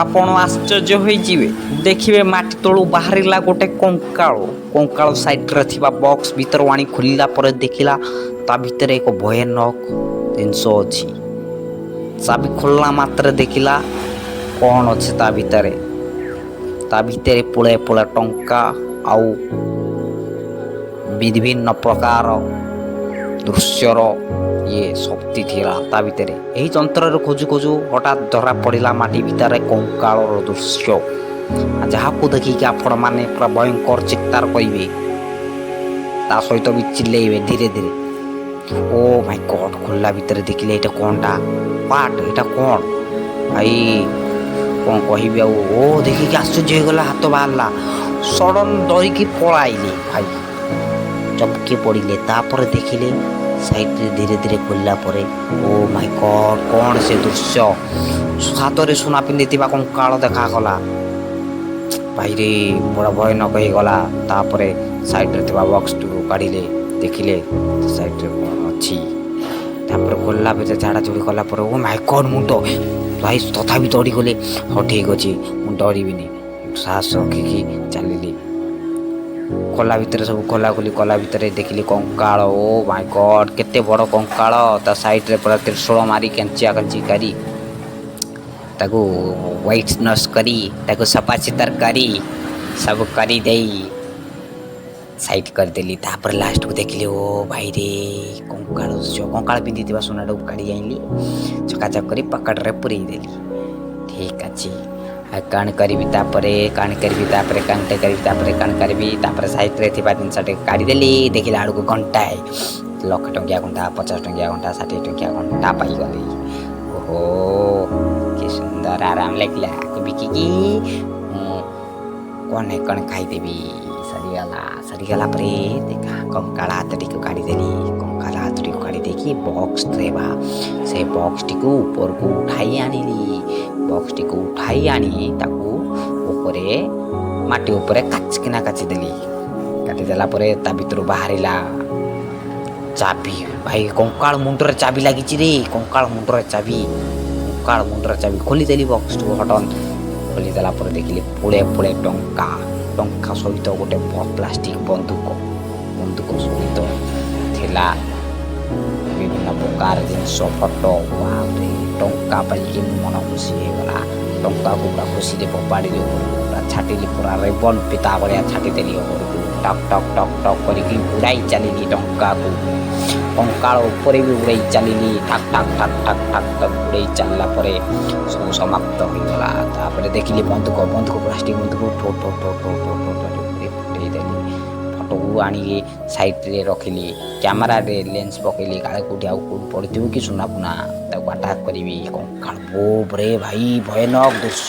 ଆପଣ ଆଶ୍ଚର୍ଯ୍ୟ ହୋଇଯିବେ। ଦେଖିବେ, ମାଟି ତଳୁ ବାହାରିଲା ଗୋଟେ କଙ୍କାଳ। କଙ୍କାଳ ସାଇଡ଼ରେ ଥିବା ବକ୍ସ ଭିତରୁ ଆଣି ଖୋଲିଲା ପରେ ଦେଖିଲା, ତା ଭିତରେ ଏକ ଭୟାନକ ଜିନିଷ ଅଛି। ଚାବି ଖୋଲିଲା ମାତ୍ରେ ଦେଖିଲା କ'ଣ ଅଛି ତା ଭିତରେ। ତା ଭିତରେ ପୁଳେ ପୁଳେ ଟଙ୍କା ଆଉ ବିଭିନ୍ନ ପ୍ରକାର ଦୃଶ୍ୟର ଇଏ ଶକ୍ତି ଥିଲା ତା ଭିତରେ। ଏହି ଯନ୍ତ୍ରରେ ଖୋଜୁ ଖୋଜୁ ହଠାତ୍ ଧରା ପଡ଼ିଲା ମାଟି ଭିତରେ କଙ୍କାଳର ଦୃଶ୍ୟ, ଯାହାକୁ ଦେଖିକି ଆପଣମାନେ ପୁରା ଭୟଙ୍କର ଚିତ୍କାର କରିବେ, ତା ସହିତ ବି ଚିଲେଇବେ ଧୀରେ ଧୀରେ, "ଓ ମାଇ ଗଡ୍!" ଖୋଲିଲା ଭିତରେ ଦେଖିଲେ ଏଇଟା କ'ଣଟା? What? ଏଇଟା କ'ଣ ଭାଇ? କ'ଣ କହିବି ଆଉ? ଓ, ଦେଖିକି ଆଶ୍ଚର୍ଯ୍ୟ ହେଇଗଲା, ହାତ ବାହାରିଲା ସଡ଼ନ୍, ଡରିକି ପଳାଇଲେ ଭାଇ, ଚମକି ପଡ଼ିଲେ। ତାପରେ ଦେଖିଲେ ସାଇଡ଼ରେ ଧୀରେ ଧୀରେ ଖୋଲିଲା ପରେ, ଓ ମାଇ ଗଡ୍, କ'ଣ ସେ ଦୃଶ୍ୟ! ହାତରେ ସୁନା ପିନ୍ଧିଥିବା କଙ୍କାଳ ଦେଖାଗଲା। ଭାଇରେ, ବଡ଼ ଭୟାନକ ହେଇଗଲା। ତାପରେ ସାଇଡ଼ରେ ଥିବା ବକ୍ସଟିକୁ କାଢ଼ିଲେ, ଦେଖିଲେ ସାଇଡ଼ରେ କ'ଣ ଅଛି। ତାପରେ ଖୋଲିଲା ଭିତରେ ଝାଡ଼ା ଝୁଡ଼ି କଲା ପରେ, ଓ ମାଇ ଗଡ୍, ମୁଣ୍ଡ ଭାଇ! ତଥାପି ଡରିଗଲେ। ହଉ, ଠିକ୍ ଅଛି, ମୁଁ ଡରିବିନି, ସାହସ ରଖିକି ଚାଲିଲି। ଖୋଲା ଭିତରେ ସବୁ ଖୋଲାଖୋଲି କଲା ଭିତରେ ଦେଖିଲି କଙ୍କାଳ। ଓ ମାଇ ଗଡ୍, କେତେ ବଡ଼ କଙ୍କାଳ! ତା ସାଇଡ଼ରେ ପୁରା ତ୍ରିଶୂଳ ମାରି, କେଞ୍ଚିଆ କେଞ୍ଚି କରି, ତାକୁ ହ୍ୱାଇଟନେସ୍ କରି, ତାକୁ ସଫାସୁତର କରି, ସବୁ କରିଦେଇ ସାଇଡ଼୍ କରିଦେଲି। ତାପରେ ଲାଷ୍ଟକୁ ଦେଖିଲି, ଓ ଭାଇରେ, କଙ୍କାଳ। କଙ୍କାଳ ପିନ୍ଧିଥିବା ସୁନାଟାକୁ କାଢ଼ି ଆଣିଲି, ଚକାଚକ କରି ପକେଟରେ ପୁରେଇ ଦେଲି। ଠିକ୍ ଅଛି, ଆଉ କ'ଣ କରିବି ତାପରେ? କ'ଣ କରିବି ତାପରେ? କ'ଣଟେ କରିବି ତାପରେ? କ'ଣ କରିବି ତାପରେ? ସାଇଡ଼ରେ ଥିବା ଜିନିଷଟିକୁ କାଢ଼ିଦେଲି। ଦେଖିଲା ବେଳକୁ ଘଣ୍ଟାଏ, ଲକ୍ଷେ ଟଙ୍କିଆ ଘଣ୍ଟା, 50 ଟଙ୍କିଆ ଘଣ୍ଟା, 60 ଟଙ୍କିଆ ଘଣ୍ଟା ପାଇଗଲି। ଓହୋ, କି ସୁନ୍ଦର, ଆରାମ ଲାଗିଲା। ଆକୁ ବିକିକି ମୁଁ କ'ଣ କ'ଣ ଖାଇଦେବି। ସରିଗଲା। ସରିଗଲା ପରେ ଦେଖା, କଙ୍କାଳ ହାତଟିକୁ କାଢ଼ିଦେଲି। କଙ୍କାଳ ହାତଟିକୁ କାଢ଼ି ଦେଇକି ବକ୍ସରେ ବା ସେ ବକ୍ସଟିକୁ ଉପରକୁ ଉଠାଇ ଆଣିଲି। ବକ୍ସଟିକୁ ଉଠାଇ ଆଣି ତାକୁ ଉପରେ, ମାଟି ଉପରେ କାଚିକିନା କାଚିଦେଲି। କାଟିଦେଲା ପରେ ତା ଭିତରୁ ବାହାରିଲା ଚାବି। ଭାଇ, କଙ୍କାଳ ମୁଣ୍ଡରେ ଚାବି ଲାଗିଛି ରେ! କଙ୍କାଳ ମୁଣ୍ଡରେ ଚାବି, କଙ୍କାଳ ମୁଣ୍ଡରେ ଚାବି। ଖୋଲିଦେଲି ବକ୍ସଟିକୁ ହଠାତ୍। ଖୋଲିଦେଲା ପରେ ଦେଖିଲି ପୁଳେ ପୁଳେ ଟଙ୍କା, ଟଙ୍କା ସହିତ ଗୋଟେ ପ୍ଲାଷ୍ଟିକ ବନ୍ଧୁକ, ବନ୍ଧୁକ ସହିତ ଥିଲା ବିଭିନ୍ନ ପ୍ରକାର ଜିନିଷ, ଫଟୋ। ବାପରେ, ଟଙ୍କା ପାଇକି ମନ ଖୁସି ହେଇଗଲା। ଟଙ୍କାକୁ ପୁରା ଖୁସିରେ ଫୋପାଡ଼ିଲି ଉପରକୁ, ପୁରା ଛାଟିଲି, ପୁରା ରିବନ୍ ପିତା ଭଳିଆ ଛାଟିଦେଲି ଉପରକୁ। ଟକ୍ ଟକ୍ ଟକ୍ ଟକ୍ କରିକି ଉଡ଼ାଇ ଚାଲିଲି ଟଙ୍କାକୁ। କଙ୍କାଳ ଉପରେ ବି ଉଡ଼େଇ ଚାଲିଲି। ଠାକ୍ ଠାକ୍ ଠାକ୍ ଠାକ୍ ଠାକ୍ ଠାକ୍ ଉଡ଼େଇ ଚାଲିଲା ପରେ ସବୁ ସମାପ୍ତ ହୋଇଗଲା। ତାପରେ ଦେଖିଲି ବନ୍ଧୁକ, ବନ୍ଧୁକ, ପ୍ଲାଷ୍ଟିକ ବନ୍ଧୁକ। ଠୋ ଠୋ ଠୋ ଠୋ ଠୋ ଠୋ ଠୋ କରି ଫୁଟେଇ ଦେଲି। ଫଟୋକୁ ଆଣିକି ସାଇଡ଼ରେ ରଖିଲି। କ୍ୟାମେରାରେ ଲେନ୍ସ ପକେଇଲି, କାଳେ କେଉଁଠି ଆଉ କେଉଁଠି ପଡ଼ିଥିବ କି ସୁନା ଫୁନା, ତାକୁ ଆଟାକ୍ କରିବି। କଙ୍କାଳ, ବୋପରେ ଭାଇ, ଭୟାନକ ଦୃଶ୍ୟ।